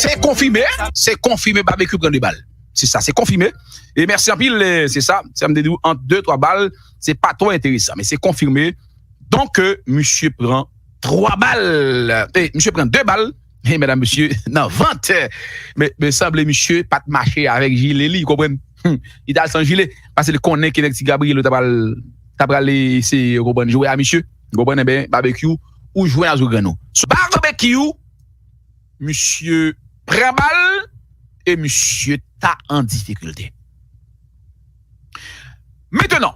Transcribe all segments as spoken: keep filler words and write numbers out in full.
Se konfime, se konfime Babekyou pran de bal. Se sa, se konfime. E mèsi anpil, eh, se sa, sa m te di w, ant de, twa bal, se pa twò enteresan, men se konfime. Donk, eh, misye pran twa bal. Eh, misye pran de bal. E medam, mesye, nan vant. Men, men sanble misye pa t mache avèk jile li, konprann? Li t al san jile. Paske li konnen ke nèg Ti Gabriel yo ta pral, ta pral eseye, konprann, jwe a misye. Konprann, enben, Babekyou, ou jwenn a zo grenn ou. Babekyou, misye pran bal e misye ta an difikilte. Mentenan,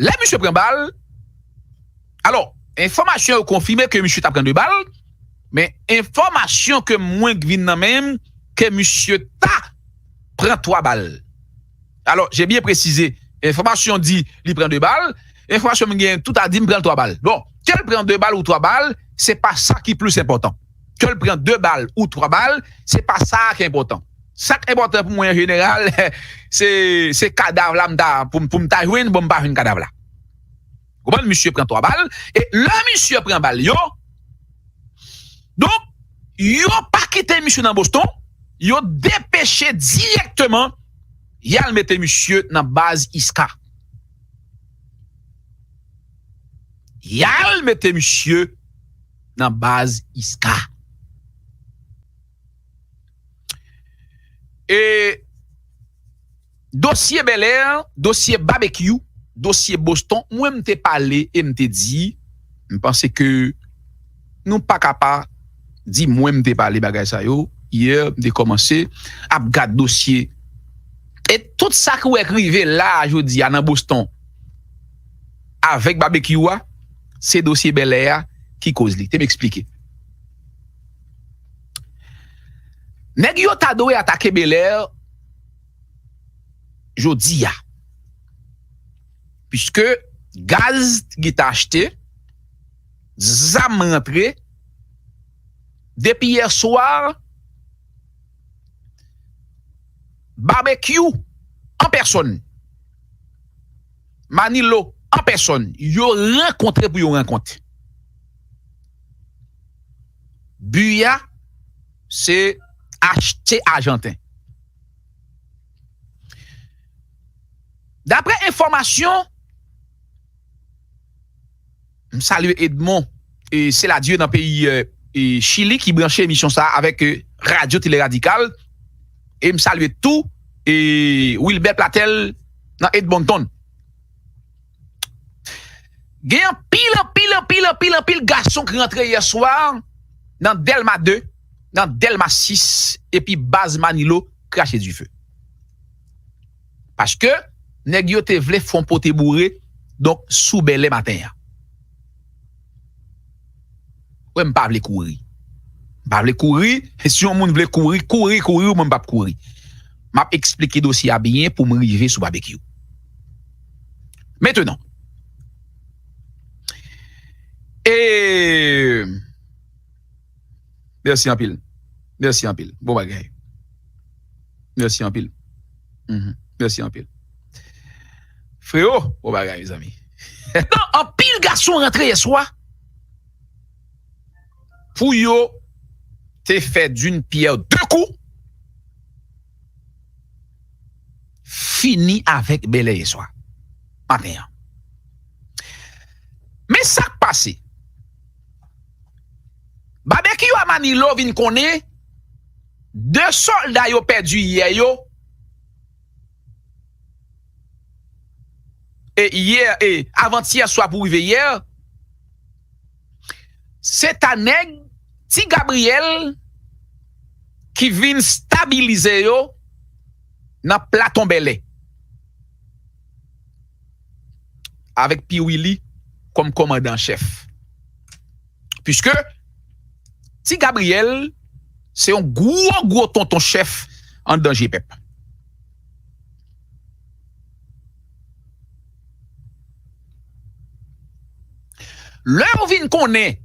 lè misye pran bal, alò, enfòmasyon yo konfime ke misye ta pran de bal, men enfòmasyon ke mwen vin nan men m, ke misye ta pran twa bal. Alò, j'ai bien précisé, enfòmasyon di li pran de bal, enfòmasyon m gen tout a di m pran twa bal. Bon, ke l pran de bal ou twa bal, se pa sa ki plis enpòtan. Ke l pran de bal ou twa bal, se pa sa ki enpòtan. Sa k enpòtan pou mwen an jeneral, se, se kadav la m ta, pou, pou m ta jwenn, bon, m pa jwenn kadav la. Konprann? Misye pran twa bal, e lè misye pran bal yo, donk, yo pa kite misye nan Boston, yo depeche dirèkteman, y al mete misye nan baz iska. Y al mete misye nan baz iska. E dosye Bèlè, dosye Babekyou, dosye Boston, mwen m te pale e m te di, m panse ke nou pa ka pa di mwen m te pale bagay sa yo. Yè, m te kòmanse ap gad dosye. E tout sa k wè k rive la a jodi a nan Boston avèk Babekyou a, se dosye Bèlè a ki koz li. Te m eksplike. Nèg yo ta dwe atake Bèlè jodi a. Piske gaz ki ta achte, zam rantre, depi yè swa, Babekyou an pèsòn, Manilo an pèsòn, yo rankontre pou yo rankont. Bi a, se achte Ajanten. Daprè enfòmasyon, m salye Edmond, e, Seladye nan peyi, e, e, Chili ki branche emisyon sa a avèk, e, Radyo Tele Radikal. E m salye tou, e, Wilbert Platel nan Edmonton. Gen anpil, anpil, anpil, anpil, anpil gason ki rantre yè swa nan Dèlma de, nan Dèlma sis, epi baz Manilo krache dife. Paske nèg yo te vle fè yon pote boure, donk, sou Bèlè maten an. Wè, m pa vle kouri. M pa vle kouri. Si yon moun vle kouri, kouri, kouri, ou mwen m p ap kouri. M ap eksplike dosye a byen pou m rive sou Babekyou. Mentenan, e, mèsi anpil. Mèsi anpil. Bon bagay. Mèsi anpil. Mhm. Mèsi anpil. Freyo, bon bagay, mezanmi. Non, anpil gason rantre yè swa pou yo te fè d'une pierre deux coups, fini avèk Bèlè yè swa maten an. Men sa k pase. Babekyou a Manilo vin konnen de sòlda yo pèdi yè yo, e yè, e avantyè swa pou rive yè, se ta nèg Ti Gabriyèl ki vin stabilize yo nan Platon Bèlè, avèk Piwili kòm kòmandan an chèf. Piske Ti Gabriyèl se yon gwo, gwo tonton chèf anndan G pèp. Lè yo vin konnen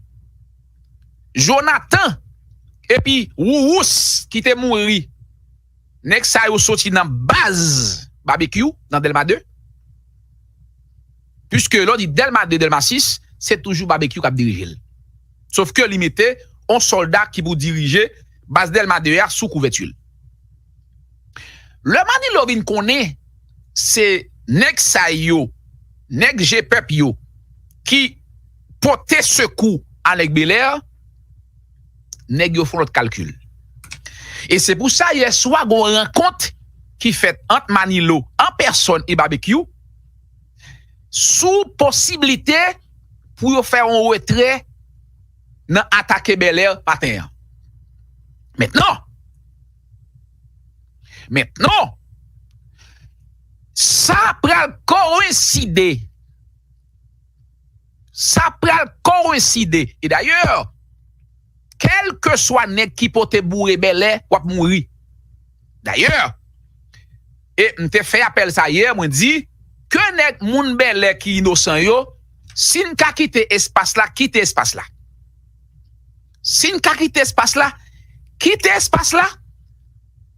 Jonathan epi Wourous ki te mouri, nèg sa yo soti nan baz Babekyou nan Dèlma de. Piske lè w di Dèlma de, Dèlma sis, se toujou Babekyou k ap dirije l. Sof ke li mete yon sòlda ki pou dirije Baz Dèlma de a sou kouvèti l. Lè Manilo vin konnen se nèg sa yo, nèg G pèp yo, ki pote sekou a nèg Bèlè, nèg yo fè yon lòt kalkil. E se pou sa, yè swa, gen yon rankont ki fèt ant Manilo an pèsòn e Babekyou sou posiblite pou yo fè yon retrè nan atake Bèlè maten an. Mentnan, mentnan, sa pral kowenside. Sa pral kowenside. E dayè, kèlkeswa nèg ki pote boure Bèlè, w ap mouri. Dayè, e m te fè apèl sa yè, mwen di, ke nèg moun Bèlè ki inosan yo, si n ka kite espas la, kite espas la. Si n ka kite espas la, kite espas la,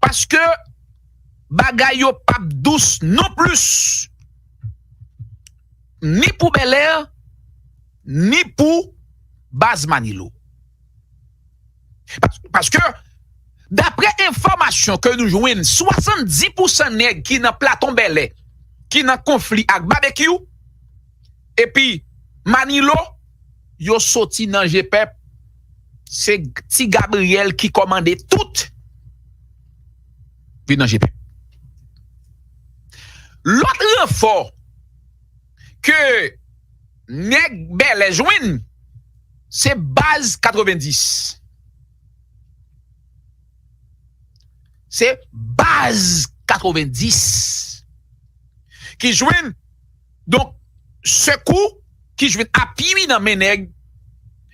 paske bagay yo p ap dous non plis, ni pou Bèlè, ni pou baz Manilo. Pas-, paske, daprè enfòmasyon ke nou jwenn, swasanndis pousan nèg ki nan Platon Bèlè, ki nan konfli ak Babekyou, epi Manilo, yo soti nan G pèp, se Ti Gabriyèl ki kòmande tout vin nan G pèp. Lòt ranfò ke nèg Bèlè jwenn, se baz katrevenndis. Se baz katrevenndis ki jwenn, donk, sekou ki jwenn apui nan men nèg,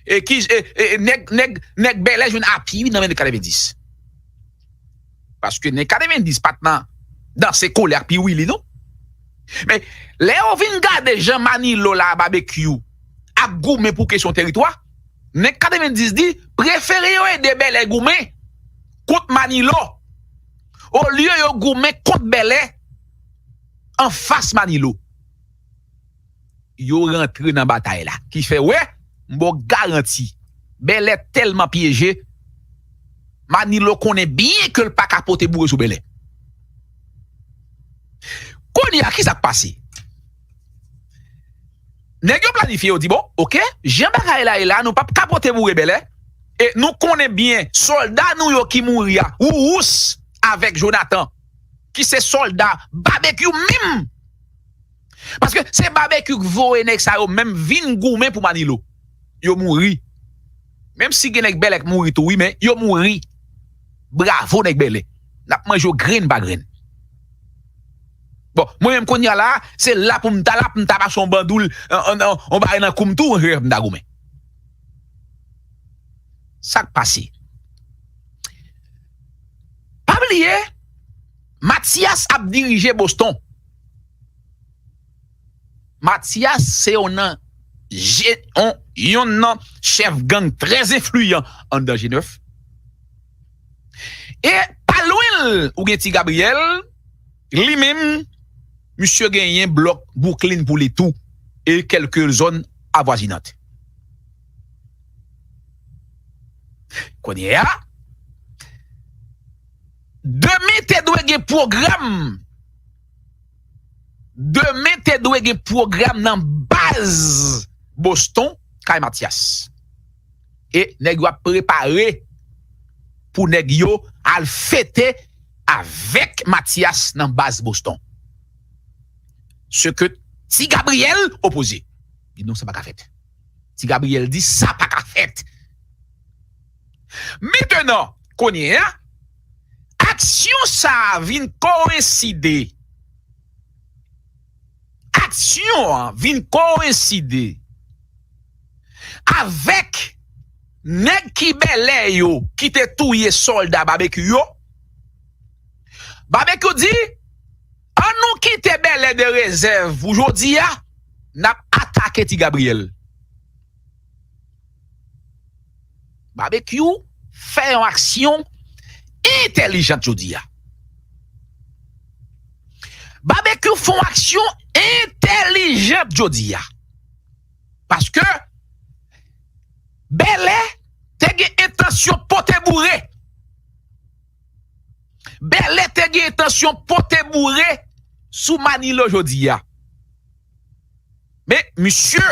e ki, e, e, nèg, nèg, nèg Bèlè jwenn apui nan men nèg katrevenndis. Paske nèg katrevenndis pa t nan danse kole ak Piwili, non. Men, lè yo vin gade jan Manilo la, Babekyou ap goumen pou kesyon teritwa, nèg katrevenndis di, prefere yo ede Bèlè goumen kont Manilo, olye yo goumen kont Bèlè anfas Manilo. Yo rantre nan batay la. Ki fè, wè, m ba w garanti, Bèlè tèlman pyeje, Manilo konnen byen ke l pa ka pote boure sou Bèlè. Kounye a, ki sa k pase? Nèg yo planifye, yo di, bon, oke, jan bagay la ye la, nou p ap ka pote boure Bèlè. E nou konnen byen, sòlda nou yo ki mouri a, Wourous avèk Jonathan, ki se sòlda Babekyou menm. Paske se Babekyou k voye nèg sa yo menm vin goumen pou Manilo. Yo mouri. Menm si gen nèg Bèlè k mouri tou, wi, men yo mouri. Bravo, nèg Bèlè. N ap manje yo grenn pa grenn. Bon, mwen menm kounye a la, se la pou m ta la, pou m ta mache yon bandoul, yon, yon, yon, yon bagay nan kou m tou, pou m ta goumen. Sa k pase? Pa bliye, Mathias ap dirije Boston. Mathias se yon nan je-, yon, yon nan chèf gang trè enfliyan anndan G nèf. E pa lwen l, ou gen Ti Gabriyèl, li menm, misye genyen blòk Brooklyn pou li tou, e kèlke zòn avwazinant. Kounye a, demen te dwe gen pwogram, demen te dwe gen pwogram nan baz Boston, kay Mathias. E nèg yo ap prepare pou nèg yo al fete avèk Mathias nan baz Boston. Se ke Ti Gabriyèl opoze. Di non, sa pa ka fèt. Ti Gabriyèl di sa pa ka fèt. Mentnan, kounye a, aksyon sa a vin kowenside. Aksyon an vin kowenside avèk nèg ki Bèlè yo ki te touye sòlda Babekyou yo. Babekyou di, ann nou kite Bèlè de rezèv pou jodi a, n ap atake Ti Gabriyèl. Babekyou fè yon aksyon entèlijant jodi a. Babekyou fè yon aksyon entèlijant jodi a. Paske Bèlè te gen entansyon pote boure. Bèlè te gen entansyon pote boure sou Manilo jodi a. Men, misye,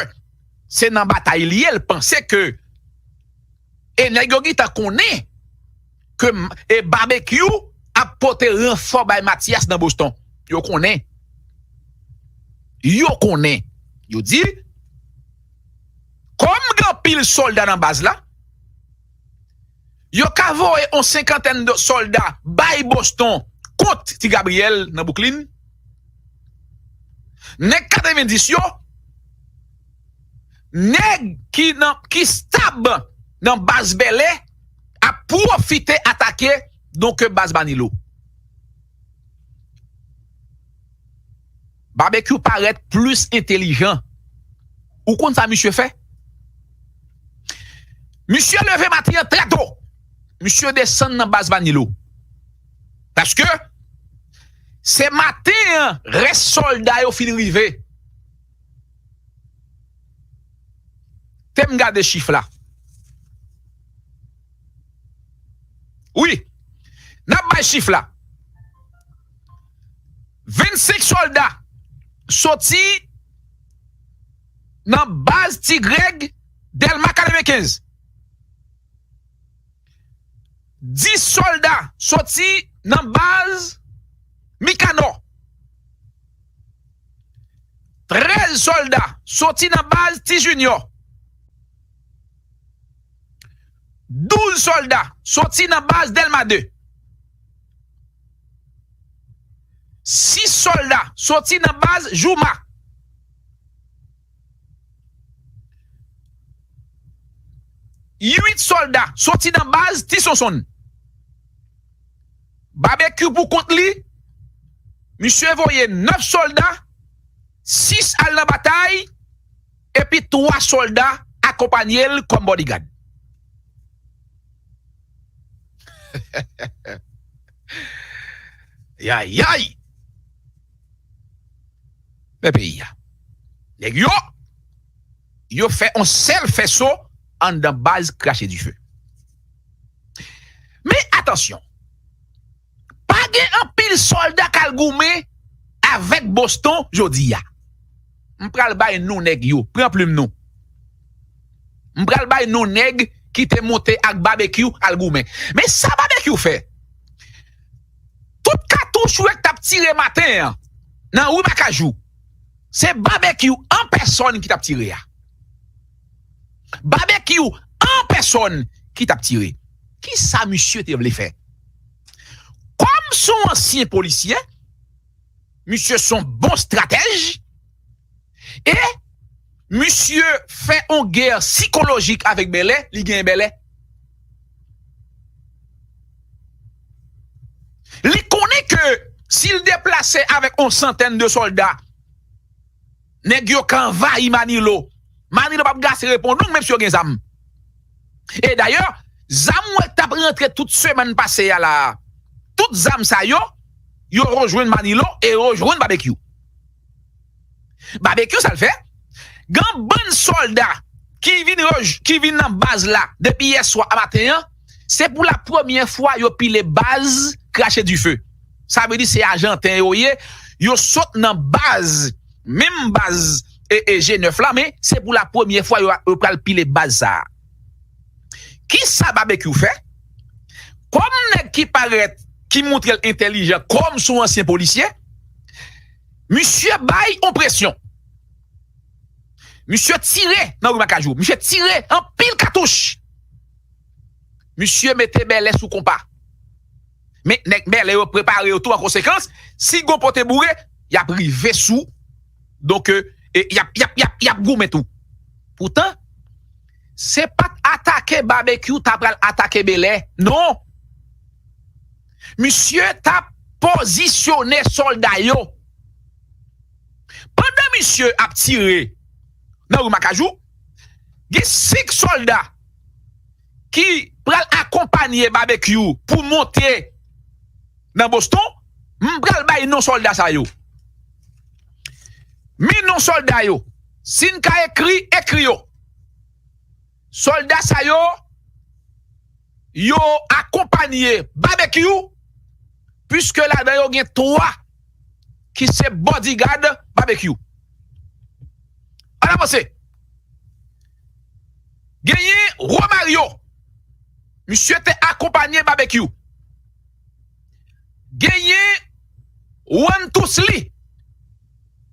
se nan batay li ye, l panse ke, e nèg yo gentan konnen ke m- e Babekyou ap pote ranfò bay Mathias nan Boston. Yo konnen. Yo konnen. Yo di, kòm gen anpil sòlda nan baz la, yo ka voye yon senkantèn de sòlda bay Boston kont Ti Gabriyèl nan Bouklin. Nèg katrevendis yo, nèg ki nan, ki stab nan baz Bèlè ap pwofite atake donk baz Manilo. Babekyou parèt plis entelijan. Ou konn sa misye fè? Misye leve maten an trè to. Misye desann nan baz Manilo. Paske se maten an rès sòlda yo fin rive. Te m gade chif la. Wi, n ap bay chif la. Vennsenk sòlda soti nan baz Ti Grèg, Dèlma katrevenkenz. Dis sòlda soti nan baz Mikanò. Trèz sòlda soti nan baz Ti Jinyò. Douz sòlda soti nan baz Dèlma de. Sis sòlda soti nan baz Jouma. Uit sòlda soti nan baz Ti Sonsonn. Babekyou pou kont li, misye voye nèf sòlda, sis al nan batay, epi twa sòlda akonpanye l kòm bodyguard. Yayay! Men peyi a. Nèg yo, yo fè yon sèl fèso anndan baz Krache Dife. Men atansyon, pa gen anpil sòlda k al goumen avèk Boston jodi a. M pral bay non nèg yo. Pran plim nou. M pral bay non nèg ki te monte ak Babekyou al goumen. Men sa Babekyou fè. Tout katouch ou wè k t ap tire maten an nan ri Makajou, se Babekyou an pèsòn ki t ap tire a. Babekyou an pèsòn ki t ap tire. Kisa misye te vle fè? Kòm se yon ansyen polisye, misye se yon bon estratèj, e misye fè yon gè sikolojik avèk Bèlè, li genyen Bèlè. Li konnen ke si l deplase avèk yon santèn de sòlda, nèg yo ka anvayi Manilo. Manilo p ap gate reponn non, menm si yo gen zam. E dayè, zam ou wè k t ap rantre tout semèn pase a la, tout zam sa yo, yo rejwenn Manilo e yo rejwenn Babekyou. Babekyou sa l fè? Gen bann sòlda ki vin rej- ki vin nan baz la depi yè swa a maten an, se pou la premyè fwa yo pile baz Krache Dife. Sa vle di se Ajanten yo ye, yo sot nan baz, menm baz e, e G nèf la, men se pou la premyè fwa yo, yo pral pile baz sa a. Kisa Babekyou fè? Kòm nèg ki parèt, ki montre l entèlijan, kòm se yon ansyen polisye, misye bay yon presyon. Misye tire nan ri Makajou. Misye tire anpil katouch. Misye mete Bèlè sou konpa. Men nèg Bèlè yo prepare yo tou an konsekans. Si gon pote boure, y ap rive sou. Donk, e, e, y ap, y ap, y ap, y ap goumen tou. Poutan, se pa t atake Babekyou ta pral atake Bèlè. Non. Misye t ap pozisyone sòlda yo. Pandan misye ap tire nan ri Makajou, gen senk sòlda ki pral akonpanye Babekyou pou monte nan Boston. M pral bay non sòlda sa yo. Men non sòlda yo. Si n ka ekri, ekri yo. Sòlda sa yo, yo akonpanye Babekyou Piske ladan yo gen twa ki se bodyguard Babekyou. Ann avanse. Genyen Romario. Misye te akonpanye Babekyou. Genyen One Two Three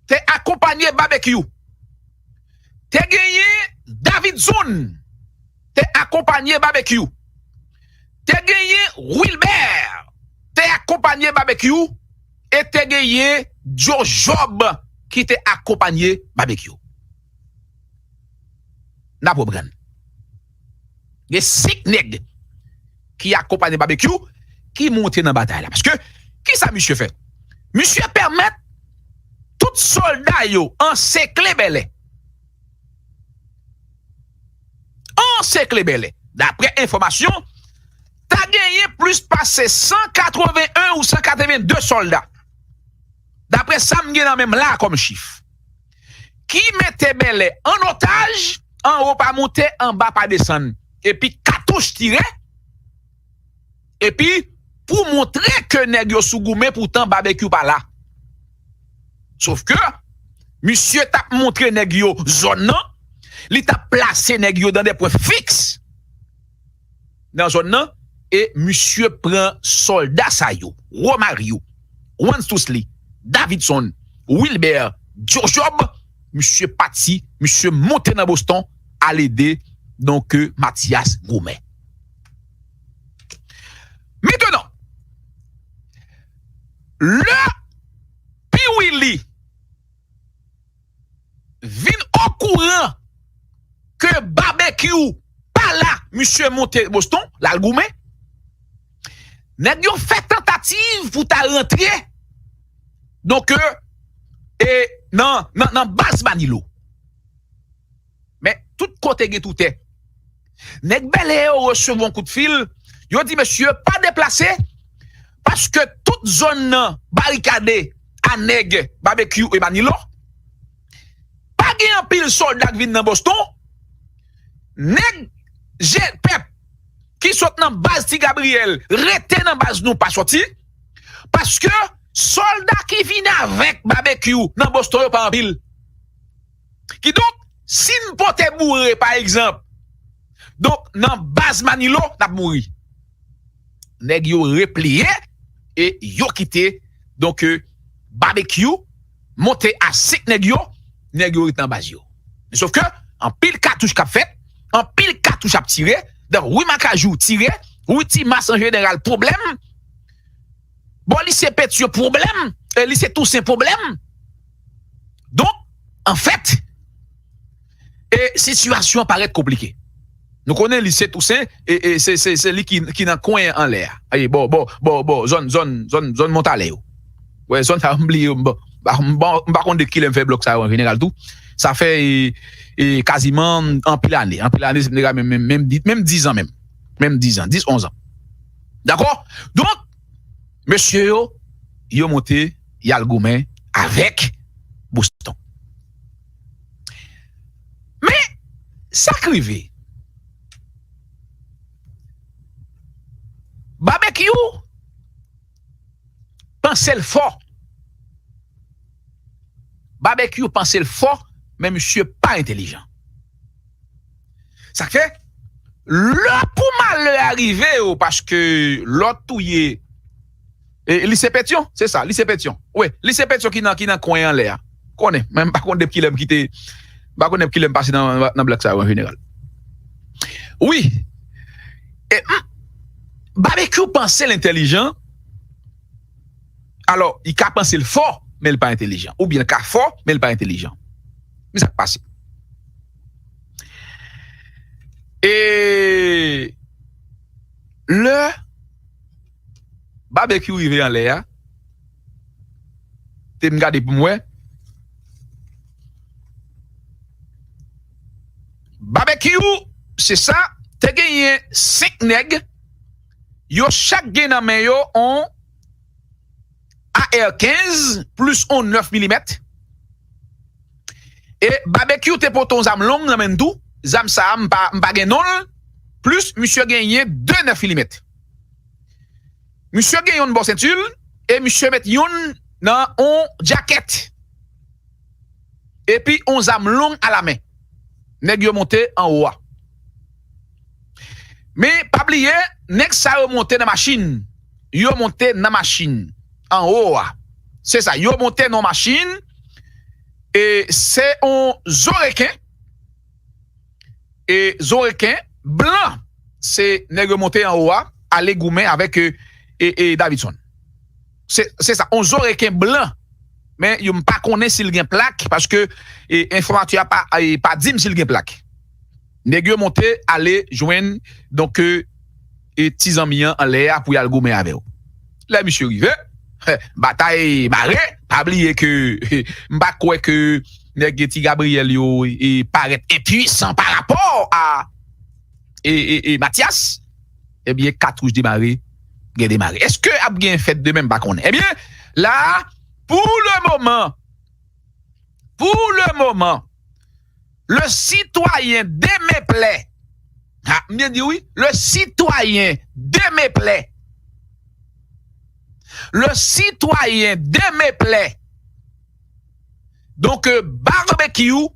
te akonpanye Babekyou. Te genyen Davidson te akonpanye Babekyou. Te genyen Wilbert te akonpanye Babekyou. E te genyen Joe Job ki te akonpanye Babekyou. N ap reprann. Gen senk nèg ki akonpanye Babekyou ki monte nan batay la. Paske, kisa misye fè? Misye pèmèt tout sòlda yo ansekle Bèlè. Ansekle Bèlè. Daprè enfòmasyon, ta genyen plis pase san katreven en ou san katreven de sòlda. Daprè sa m gen nan men m la kòm chif. Ki mete Bèlè an otaj, anwo pa moute, anba pa desann. Epi katouch tire, epi pou montre ke nèg yo sou goumen, poutan Babekyou pa la. Sof ke misye t ap montre nèg yo zòn nan, li t ap plase nèg yo dan de pwen fiks nan zòn nan, e misye pran sòlda sa yo, Romario, One Two Three, Davidson, Wilbert, Joe Job, misye pati, misye monte nan Boston, al ede, donk, Mathias goumen. Mentenan, lè Pi Willy vin okouran ke Babekyou pa la, misye monte Boston, l al goumen. Nèg yo fè tantativ pou ta rantre, donk, e, nan, nan, nan baz Manilo. Men, tout kote gen toutè. Nèg Bèlè yo resevwa yon kout fil, yo di mesye pa deplase, paske tout zòn nan barikade a nèg Babekyou e Manilo. Pa gen anpil sòlda k vin nan Boston. Nèg je pèp ki sot nan baz Ti Gabriyèl rete nan baz nou, pa sòti, paske sòlda ki vin avèk Babekyou nan Boston yo pa anpil. Kidonk, si n pote boure, pa egzanp, donk, nan baz Manilo, n ap mouri. Nèg yo repliye e yo kite, donk, e, Babekyou monte a senk nèg yo, nèg yo ret nan baz yo. Men sof ke, anpil katouch k ap fèt, anpil katouch ap tire, donk, wi Makajou tire, wi Timas an jeneral pwoblèm, bò lise Petyon pwoblèm, e, lise Tousen pwoblèm. Donk, anfèt, e sitiyasyon an parèt konplike. Nou konnen lise Tousen, e, e se, se, se li ki, ki nan kwen anlè a. Ayi, bò, bò, bò, bò, zòn, zòn, zòn, zòn Montalè yo. Wè, zòn sa yo, m bliye, m pa, m pa, m pa konn de kilè m fè blòk sa yo an jeneral tou. Sa fè, e, e, kaziman anpil ane. Anpil ane, se m te ka menm, menm, menm di-, menm diz an menm. Menm diz an, diz, onz an. Dakò? Donk, mesye yo, yo monte, y al goumen avèk Boston. Men, sa k rive, Babekyou panse l fò. Babekyou panse l fò, men misye pa entèlijan. Sa k fè, lè pou malè a rive yo, paske lòt touye, e, lise Petyon, se sa, lise Petyon. Wi, lise Petyon ki nan, ki nan kwen anlè a. Konnen, men m pa konn depi kilè m kite, m pa konn depi kilè m pase nan, nan blòk sa yo an jeneral. Wi. E, m, Babekyou panse l entèlijan. Alò, li ka panse l fò, men l pa entèlijan. Oubyen l ka fò, men l pa entèlijan. Men sa k pase. E lè Babekyou rive anlè a, te m gade pou m wè. Babekyou, se sa, te genyen senk nèg, yo chak gen nan men yo on A R kenz plis on nèf milimèt. E Babekyou te pote yon zam long nan men l tou. Zam sa a, m pa, m pa gen non l. Plis, misye genyen de nèf milimèt. Misye gen yonn bò senti l, e misye met youn nan yon djakèt epi yon zam long alamen. Nèg yo monte anwo a. Men pa bliye, nèg sa yo monte nan machin. Yo monte nan machin anwo a. Se sa, yo monte nan machin e se yon zo reken e zo reken blan. Se nèg yo monte anwo a, ale goumen avèk e, e, e Davidson. Se, se sa, yon zo reken blan. Men yo, m pa konnen si l gen plak, paske e, enfòmatè a pa, e, pa di m si l gen plak. Nèg yo monte ale jwenn, donk, e, e, ti zanmi an anlè a pou y al goumen avè w. Lè misye rive, batay bare, pa bliye ke m pa kwè ke nèg Ti Gabriyèl yo e parèt enpwisan pa rapò a e, e, e Matyas, ebyen, katwouch demare, gen demare. Èske ap gen fèt demen, m pa konnen. Ebyen, la, pou le moman, pou le moman, le sitwayen demeplè, ha, m byen di wi, le sitwayen demeplè, le sitwayen demeplè, donk, euh, Barbecue,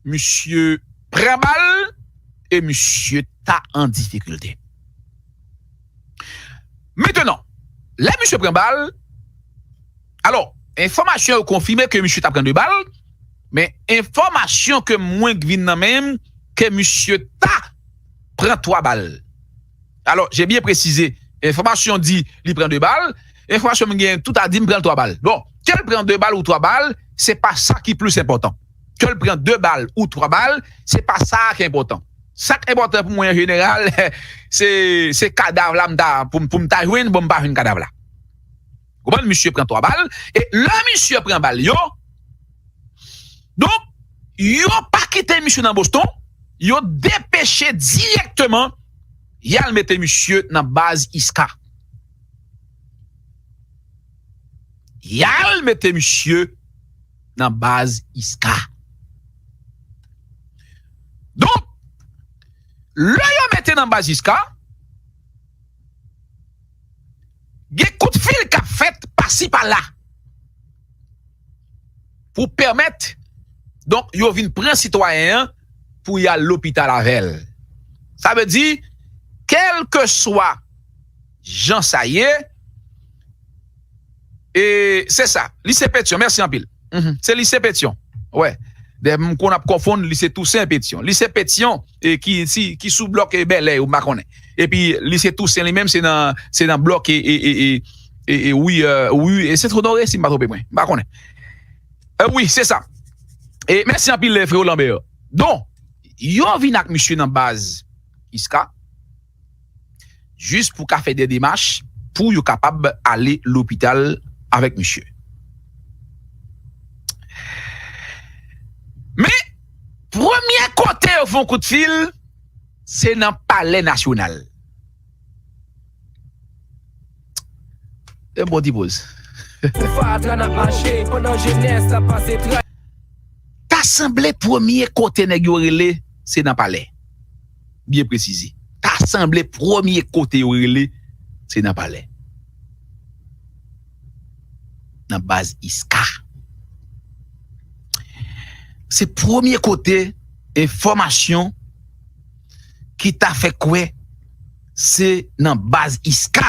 misye pran bal e misye ta an difikilte. Mentenan, lè misye pran bal, alò, enfòmasyon yo konfime ke misye ta pran de bal, men enfòmasyon ke mwen vin nan men m, ke misye ta pran twa bal. Alò, je byen presize, enfòmasyon di li pran de bal, enfòmasyon m gen tout a di m pran twa bal. Bon, ke l pran de bal ou twa bal, se pa sa ki plis enpòtan. Ke l pran de bal ou twa bal, se pa sa ki enpòtan. Sa k enpòtan pou mwen an jeneral, se, se kadav la m ta, pou, pou m ta jwenn, bon, m pa jwenn kadav la. Konprann, misye pran twa bal, e lè misye pran bal yo, donk, yo pa kite misye nan Boston, yo depeche dirèkteman, y al mete misye nan baz iska. Y al mete misye nan baz iska. Donk, lè yo mete nan baz iska, gen kout fil k ap fèt pasi pala pou pèmèt, donk, yo vin pran sitwayen an pou y al lopital avè l. Sa vle di, kèlkeswa jan sa ye, e se sa, lise Petyon, mèsi anpil. Mhm. Se lise Petyon. Wè. Dè m konn ap konfonn lise Tousen Petyon. Lise Petyon, e ki, si, ki sou blòk e Bèlè, ou m pa konnen. Epi lise Tousen li menm, se nan, se nan blòk e, e, e, e, e, e, wi, e, wi, e Sent Onore, si m pa twonpe mwen. M pa konnen. E, wi, se sa. E mèsi anpil, e, freo Lambert. Donk, yo vin ak misye nan baz iska, jis pou ka fè de demach pou yo kapab ale lopital avèk misye. Men, premye kote yo fè yon kout fil, se nan Palè Nasyonal. E bon ti poz. Pou fatra n ap mache, pandan jenès la pase tra. Ta sanble premye kote nèg yo rele, se nan Palè. Byen presize. Ta sanble premye kote yo rele, se nan Palè. Nan baz iska. Se premye kote enfòmasyon ki ta fè kwè se nan baz iska.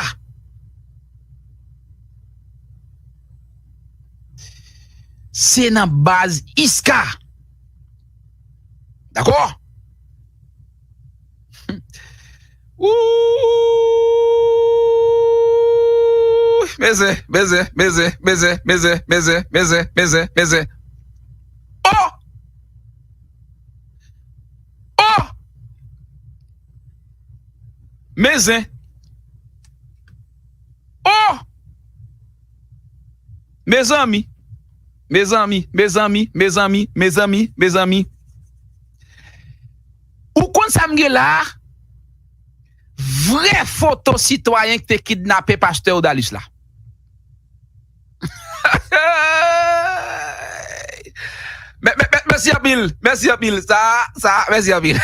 Se nan baz iska. Dakò? Ooh, mezè, mezè, mezè, mezè, mezè, mezè, mezè, mezè, mezè. Oh! Oh! Mezè. Oh! Mezanmi. Mezanmi, mezanmi, mezanmi, mezanmi, mezanmi. Ou konn sa m gen la a? Vrè foto sitwayen ki te kidnape pastè Odalis la. Mè, mè, mè, mèsi anpil, mèsi anpil. Sa, sa, mèsi anpil.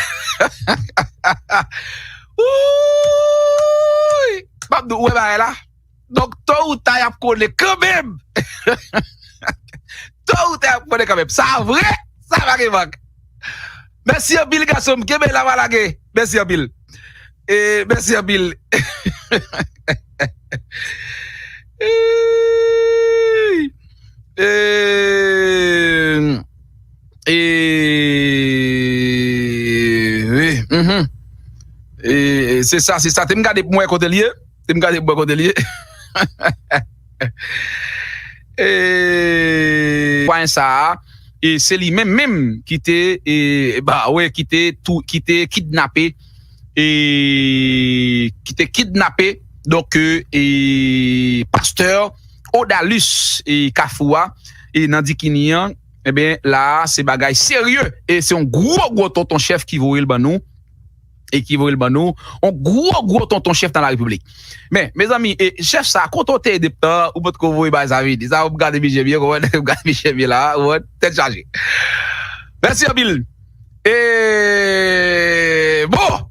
Wouy! M ap di w, ou wè bagay la? Donk, to ou ta, y ap konnen kanmenm. To ou ta, y ap konnen kanmenm. Sa vre, sa pa gen mank. Mèsi anpil, gason m. Kenbe la, pa lage. Mèsi anpil. E, mèsi anpil. Ey! E, e, wi, mhm. E, e, se sa, se sa. Te m gade pou mwen kote l ye. Te m gade pou mwen kote l ye. E, pwen sa a, e se li menm menm ki te, e, ba, wi, ki te tou, ki te kidnape, e, ki te kidnape, donk, e, e, pastè Odalus, e, Kafou a, e, nan Dikini an, ebyen, la a, se bagay serye, e se yon gwo, gwo tonton chèf ki voye l ban nou, e ki voye l ban nou, yon gwo, gwo tonton chèf nan la repiblik. Men, mezanmi, e, chèf sa, kote w te ye depi tan, ou potko voye bay sa vini. Sa, ou gade misye byen, konprann, ou gade misye byen la, ou konprann, tèt chaje. Mèsi anpil. E, bon.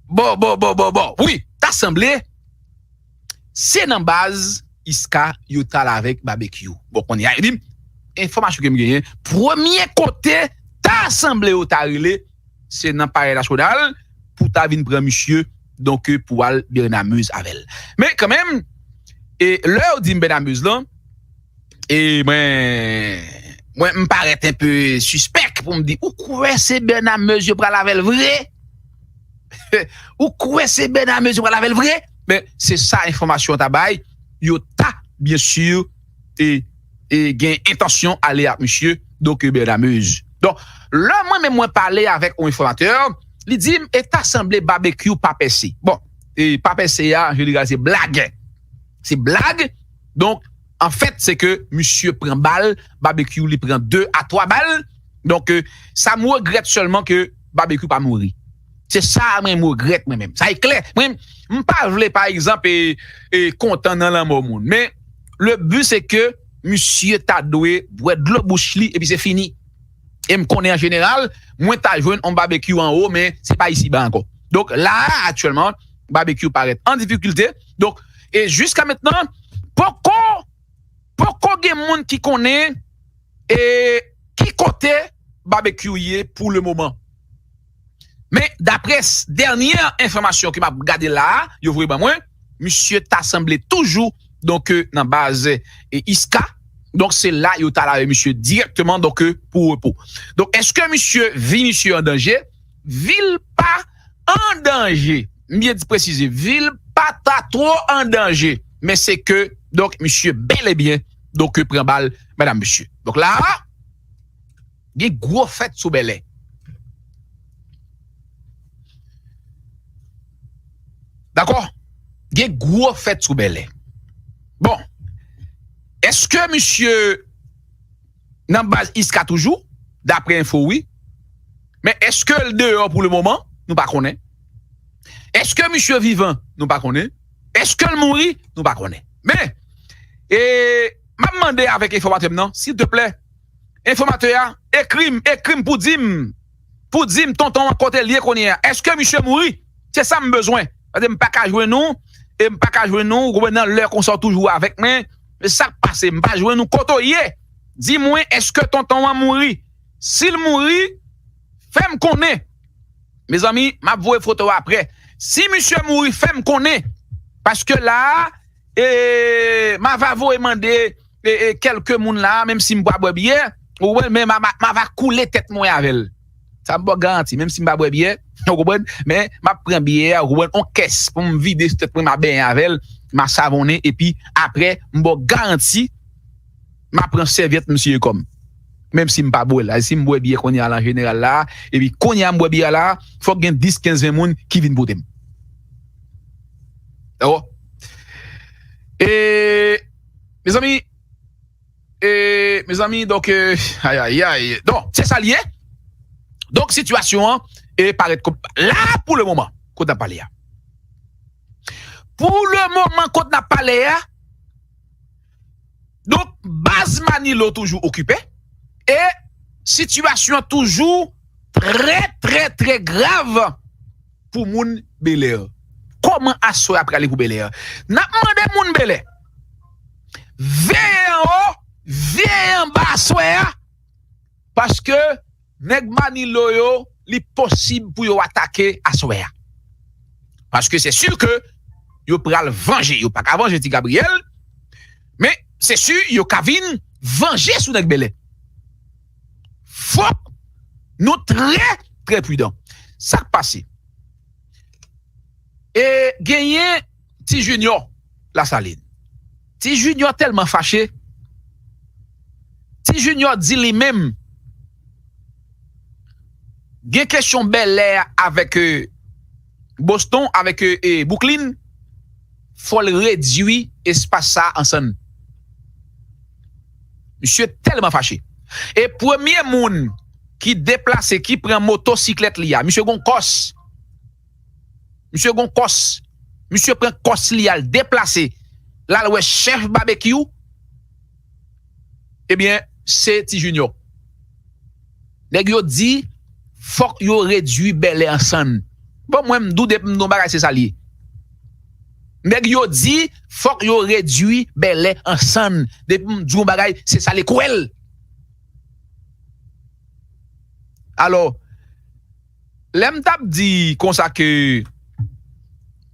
Bon, bon, bon, bon, bon. Wi, ta sanble, se nan baz Iska yo t al avèk Babekyou. Bon, kounye a, yo di m, enfòmasyon ke m genyen, premye kote ta sanble yo ta rele, se nan Palè Nasyonal pou ta vin pran misye, donk, pou al Bernamez avè l. Men kanmenm, e lè yo di m Bernamez lan, e mwen, mwen, m parèt enpe sispèk pou m di, ou kwè se Bernamez yo pral avè l vre? Ou kwè se Bernamez yo pral avè l vre? Men se sa enfòmasyon an ta bay. Yo ta, byen si, e, e gen entansyon ale ak misye, donk, e, Bernamez. Donk, lè mwen menm mwen pale avèk yon enfòmatè, li di m, e ta sanble Babekyou pa pèse. Bon, e pa pèse a, an jeneral, se blag. Se blag. Donk, anfèt, se ke misye pran bal, Babekyou li pran de a twa bal. Donk, e, sa m regrèt sèlman ke Babekyou pa mouri. Se sa mwen m regrèt mwen menm. Sa e klè. Mwen, m pa vle, pa egzanp, e, e kontan nan lanmò moun. Men, le but, se ke misye ta dwe bwè dlo bouch li, epi se fini. E m konnen an jeneral, mwen ta jwenn yon Babekyou anwo, men se pa isiba ankò. Donk, la a, aktyèlman, Babekyou parèt an difikilte. Donk, e jiska mentnan, poko, poko gen moun ki konnen, e, ki kote Babekyou ye pou le moman. Men, daprè s-, dènyè enfòmasyon ke m ap gade la a, yo voye ban mwen, misye ta sanble toujou, donk, e, nan baz, e, Iska. Donk, se la yo t al avè misye dirèkteman, donk, e, pou repo. Donk, èske misye, vi misye an danje? Vi l pa an danje. M byen di presize, vi l pa ta twò an danje. Men se ke, donk, misye bèl e byen, donk, e, pran bal, medam, mesye. Donk, la a, gen gwo fèt sou Bèlè. Dakò? Gen gwo fèt sou Bèlè. Bon, èske misye nan baz Iska toujou? Daprè enfo, wi. Men èske l deyò pou le moman? Nou pa konnen. Èske misye vivan? Nou pa konnen. Èske l mouri? Nou pa konnen. Men, e, m ap mande avèk enfòmatè m nan, silteplè, enfòmatè a, ekri m, ekri m pou di m, pou di m tonton an kote l ye kounye a. Èske misye mouri? Se sa m bezwen. Paske m pa ka jwenn ou, e m pa ka jwenn ou, ou konprann, nan lè konsa w toujou avèk mwen. E sa k pase? M pa jwenn ou, kote w ye? Di mwen, èske tonton an mouri? Si l mouri, fè m konnen. Mezanmi, m ap voye foto apre. Si misye mouri, fè m konnen. Paske la a, e, m ava voye mande, e, e, kèlke moun la a, menm si m pa bwè byè, ou konprann, men m a, m a, m ava koule tèt mwen avè l. Sa m ba w garanti, menm si m pa bwè byè, ou konprann, men m ap pran byè a, ou konprann, yon kès pou m vide sou tèt mwen, m a benyen avè l, m a savonnen, epi apre, m ba w garanti, m a pran sèvyèt, m siye kò m. Menm si m pa bwè l. Si m bwè byè kounye a la, an jeneral la, epi kounye a m bwè byè a la, fòk gen dis, kenz, ven moun ki vin pote m. Dakò? E, mezanmi, e, mezanmi, donk, e, ay, ay, ay. Donk, se sa l ye. Donk, sitiyasyon an, e, parèt kòm, la, pou le moman, kote n ap pale a. Pou le moman, kote n ap pale a, donk, baz Manilo toujou okipe e sitiyasyon an toujou trè, trè, trè grav pou moun Bèlè. kòman aswè a prale pou Bèlè. N ap mande moun Bèlè, veye anwo, veye anba aswè a, paske nèg Manilo yo, li posib pou yo atake aswè a. Paske se si ke yo pral vanje. Yo pa ka vanje Ti Gabriyèl, men se si yo ka vin vanje sou nèg Bèlè. Fòk nou trè, trè pridan. Sa k pase? E genyen Ti Junior Lasalin. Ti Junior tèlman fache. Ti Junior di li menm, gen kesyon Bèlè avèk, e, Boston, avèk, e, e, Brooklyn, fò l redui espas sa a an sann. Misye tèlman fache. E premye moun ki deplase, ki pran motosiklèt li a, misye gon kòs. Misye gon kòs. Misye pran kòs li al deplase. L al wè chèf Babekyou. Ebyen, se Ti Junior. Nèg yo di, fòk yo redui Bèlè an sann. Bon, mwen, m doude pou m di yon bagay, se sa l ye. Nèg yo di, fòk yo redui Bèlè an sann. Depi m di yon bagay, se sa l ye, kwè l. Alò, lè m t ap di konsa ke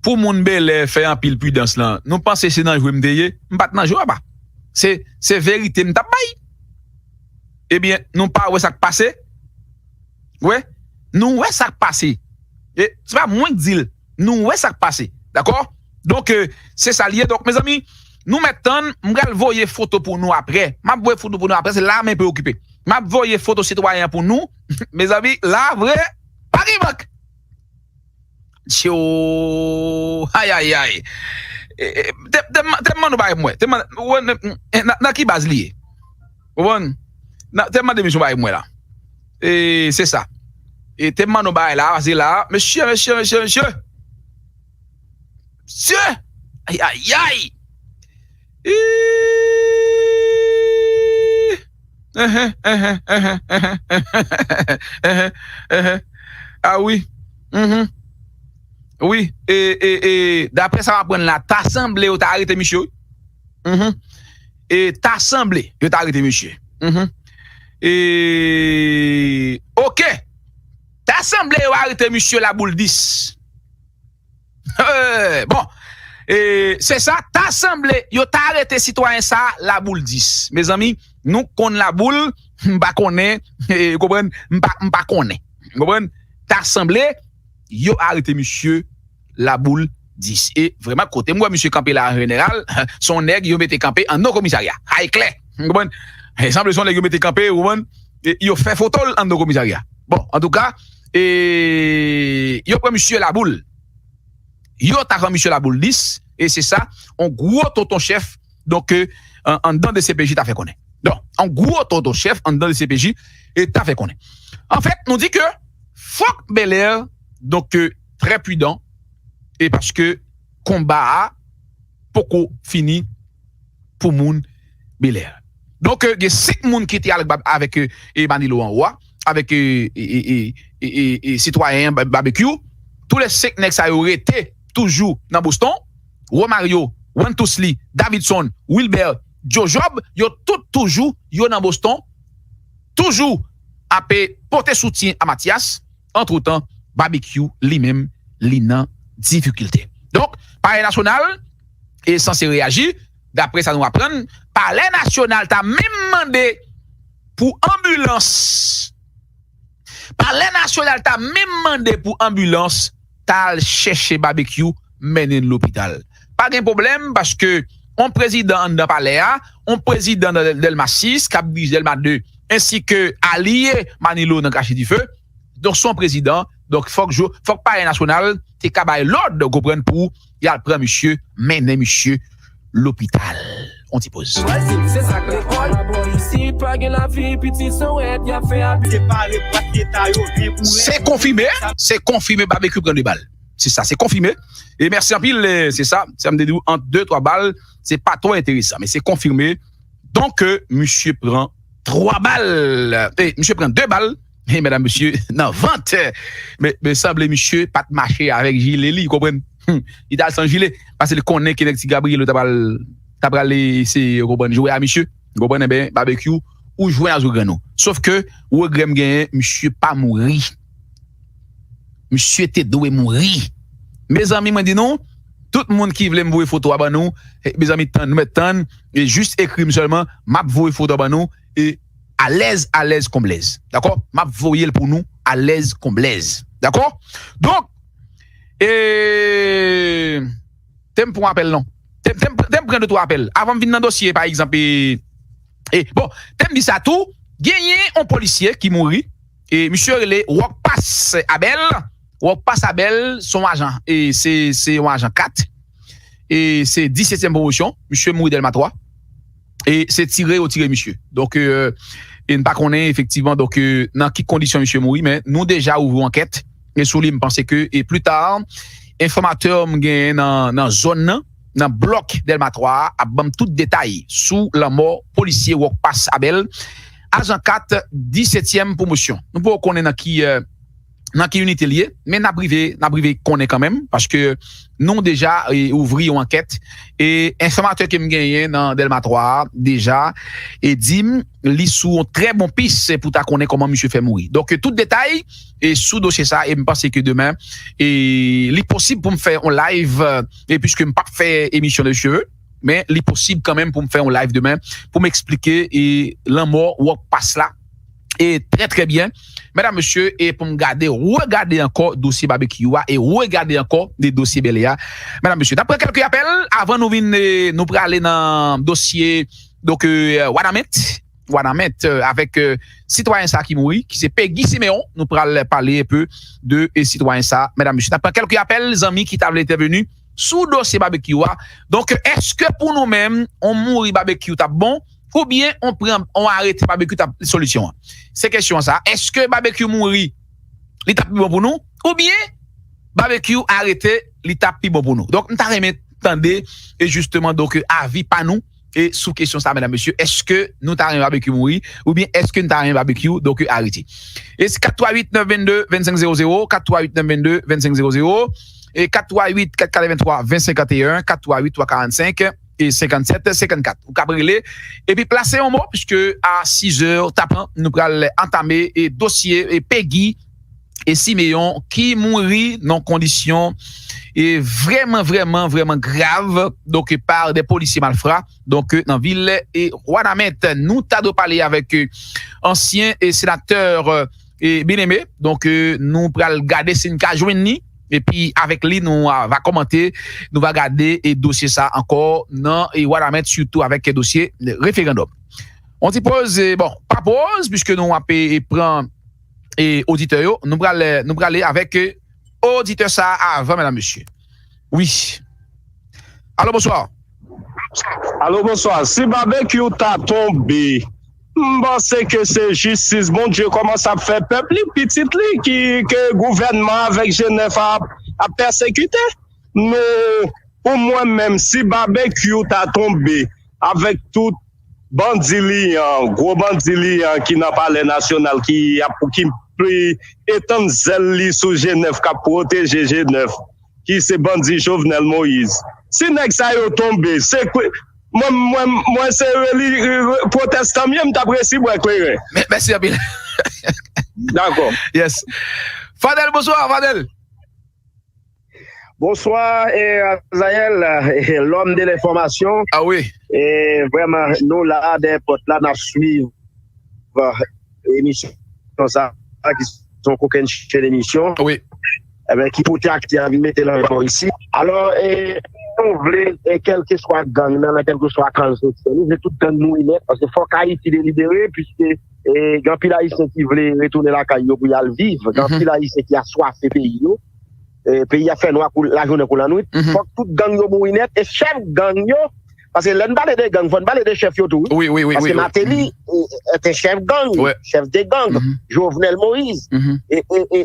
pou moun Bèlè fè anpil pridans lan, nou panse se nan jwe m te ye? M pa t nan jwe, apa. Se, se verite m t ap bay. Ebyen, nou pa wè sa k pase? Wi, nou wè sa k pase. E se pa mwen k di l. Nou wè sa k pase. Dakò? Donk, e, se sa l ye. Donk, mezanmi, nou mèt tann, m pral voye foto pou nou aprè. M ap voye foto pou nou aprè, se la menm pou okipe. M ap voye foto sitwayen an pou nou. Mezanmi, la vre, pa gen mank. Tyo, ayayay. E, e, te, te, te m mande w bagay pou mwen. Te m mande, ou wè, e, nan, nan ki baz li ye? Ou konprann? Nan, te m mande misye yon bagay pou mwen la. E, se sa. E, te m mande w bagay la, pase la. Mesye, mesye, mesye, mesye. Mesye! Ayayay! Ih! Enhen, enhen, enhen, enhen, enhen, enhen, enhen. Ah wi. Mhm. Wi, e, e, e, daprè sa m aprann la, ta sanble yo ta arete misye, wi. Mhm. E ta sanble yo ta arete misye. Mhm. E, oke. Ta sanble yo arete misye Laboul dis. Eh, bon, e, se sa, ta sanble yo ta arete sitwayen sa a Laboul dis. Mezanmi, nou konn Laboul, m pa konnen, e, konprann, m pa, m pa konnen. Konprann? Ta sanble yo arete misye Laboul dis. E vrèman, kote m wè misye kanpe la, an jeneral, se yon nèg yo mete kanpe anndan komisarya. Sa e klè. Konprann? E sanble se yon nèg yo mete kanpe, konprann? E yo fè foto l anndan komisarya. Bon, antouka, e yo pran misye Laboul. Yo ta pran misye Laboul dis, e se sa, yon gwo tonton chèf, donk, e, an, anndan D C P J ta fè konnen. Donk, yon gwo tonton chèf anndan D C P J, e ta fè konnen. Anfèt, nou di ke fòk Bèlè, donk, e, trè pridan, e paske konba a poko fini pou moun Bèlè. Donk, e, gen senk moun ki te al avèk, e, e, Manilo anwo a, avèk, e, e, e, e, e, e, e, sitwayen Ba-, Babekyou. Tou le senk nèg sa yo rete toujou nan Boston. Romario, One Two Sly, Davidson, Wilbert, Joe Job, yo tout toujou, yo nan Boston. Toujou ap pote soutyen a Mathias. Antretan, Babekyou, li menm, li nan difikilte. Donk, Palè Nasyonal e sanse reyaji, daprè sa nou aprann, Palè Nasyonal ta menm mande pou anbilans. Palè Nasyonal ta menm mande pou anbilans ta al chèche Babekyou, mennen l lopital. Pa gen pwoblèm, paske yon prezidan anndan palè a, yon prezidan nan Dèlma sis, k ap dirije Dèlma de, ensi ke alye Manilo nan krache dife, donk, se yon prezidan, donk, fòk jo-, fòk Palè Nasyonal te ka bay lòd, ou konprann, pou y al pran misye, mennen misye lopital. On ti poz. Brazil, se sa k lekòl. Isi pa gen lavi, piti se wèt, y ap fè abi. Separe bwat leta yo, ren pou ren. Se konfime, se konfime, Babekyou pran de bal. Se sa, se konfime. E mèsi anpil, e, se sa, sa m te di w, ant de, twa bal, se pa twò enteresan, men se konfime. Donk, e, misye pran twa bal. E, misye pran de bal. E, medam, mesye, nan vant. Men, men sanble misye pa t mache avèk jile li, konprann? Li t al san jile, paske li konnen ke nèg Ti Gabriyèl yo ta pral, ta pral eseye, ou konprann, jwe a misye. Ou konprann, enben, Babekyou, ou jwenn a zo grenn ou. Sof ke, regrè m genyen, misye pa mouri. Misye te dwe mouri. Mezanmi, mwen di nou, tout moun ki vle m voye foto a ban nou, eh, mezanmi, tann, nou mèt tann, e jis ekri m sèlman, m ap voye foto a ban nou, e alèz, alèz kon blèz. Dakò? M ap voye l pou nou, alèz kon blèz. Dakò? Donk, e, te m pran apèl non. Te, te, te m pran de twa apèl. Avan m vin nan dosye, pa egzanp, e, e, bon, te m di sa tou, genyen yon polisye ki mouri, e misye rele Rockpass Abel. Rockpass Abel, se yon ajan, e se, se yon ajan kat. E se disetyèm pwomosyon, misye mouri Dèlma twa. E se tire yo tire misye. Donk, e, e n pa konnen efektivman, donk, e, nan ki kondisyon misye mouri, men nou deja ouvri yon ankèt. E sou li, m panse ke, e pli ta, enfòmatè m genyen nan, nan zòn nan, nan blòk Dèlma twa a, ap ban m tout detay sou lanmò polisye Rockpass Abel, ajan kat, disetyèm pwomosyon. Nou poko konnen nan ki, e, nan ki inite l ye, men n ap rive, n ap rive konnen kanmenm, paske nou deja, e, ouvri yon ankèt, e enfòmatè ke m genyen nan Dèlma twa a, deja, e di m, li sou yon trè bon pis pou ta konnen kòman misye fè mouri. Donk, tout detay, e sou dosye sa, e m panse ke demen, e li posib pou m fè yon live, e piske m p ap fè emisyon de cheve, men li posib kanmenm pou m fè yon live demen, pou m eksplike, e lanmò Rockpass la, e trè, trè byen. Medam, mesye, e pou m gade, regade ankò dosye Babekyou a, e regade ankò de dosye Bèlè a. Medam, mesye, n ap pran kèlke apèl avan nou vin, e, nou prale nan dosye, donk, e, Wanament. Wanament, e, avèk, e, sitwayen sa ki mouri, ki se Peggy Siméon. Nou pral pale enpe de, e, sitwayen sa, medam, mesye. N ap pran kèlke apèl, zanmi ki ta vle entèveni sou dosye Babekyou a. Donk, èske pou nou menm, on mouri Babekyou t ap bon, oubyen on pran, on arete Babekyou t ap solisyon an? Se kesyon an sa. Èske Babekyou mouri, li t ap pi bon pou nou? Oubyen Babekyou arete, li t ap pi bon pou nou? Donk, m ta renmen tande, e jisteman, donk, avi pa nou, e sou kesyon sa, medam, mesye, èske nou ta renmen Babekyou mouri, oubyen èske nou ta renmen Babekyou, donk, arete? E se kat twa uit nèf venn de vennsenk zewo zewo, kat twa uit nèf venn de vennsenk zewo zewo, e kat twa uit kat katrevenntwa ven senkanteyen, kat twa uit twa karannsenk e senkannsèt senkannkat. Ou kab rele, epi plase yon mo, piske a sizè tapan, nou pral antame, e dosye, e Peggy, e Simeyon, ki mouri nan kondisyon, e vrèman, vrèman, vrèman grav, donk, e pa de polisye malfra, donk, e nan vil, e Wanament. Nou ta dwe pale avèk, e ansyen, e senatè, e Bien-Aimé. Donk, e nou pral gade si n ka jwenn li. Epi, avèk li, nou a, va kòmante, nou va gade, e dosye sa ankò nan, e Wanament, sitou avèk, e dosye referandòm. On ti poz, e bon, pa poz, piske nou ap, e, e pran, e oditè yo. Nou prale, nou prale avèk, e oditè sa avan, medam, mesye. Wi. Alo, bonswa. Alo, bonswa. Si Babekyou ta tonbe, m panse ke se jistis Bondye kòmanse ap fè pèp li, pitit li, ki, ke gouvènman avèk G nèf ap, ap pèsekite. Nou, pou mwen menm, si Babekyou ta tonbe avèk tout bandi li an, gwo bandi li an ki nan Palè Nasyonal, ki ap, ki pli etann zèl li sou G nèf, k ap pwoteje G nèf, ki se bandi Jovenel Moïse. Si nèg sa yo tonbe, se kwi-, mwen, mwen, mwen se reli-, re-, pwotestan m ye, m t ap resi bwè kleren. Mè-, mèsi anpil. Dakò. Yes. Fadel, bonswa, Fadel. Bonswa, e, Azayèl, e, l'homme de l'information. Ah wi. E, vrèman, nou la, dèyè pòt la, n ap swiv, e, emisyon sa, ki se yon kokenn chen emisyon. Wi. Eben, ki pote akte a vin mete nan men Moris. Alò, e, nou vle, e, kèlkeswa gang nan, nan kèlkeswa kan l soti, nou vle tout gang mouri nèt, paske fòk Ayiti delibere, piske, e, gen anpil Ayisyen ki vle retounen lakay yo pou y al viv, gen anpil Ayisyen ki aswafe peyi yo. E, peyi a fè nwa kou lajounen kou lannwit. Fòk tout gang yo mouri nèt. E chèf gang yo, paske lè n pale de gang, fò n pale de chèf yo tou, wi. Wi, wi, wi. Paske Martelly, e, e, te chèf gang, chèf de gang. Jovenel Moïse. E, e, e,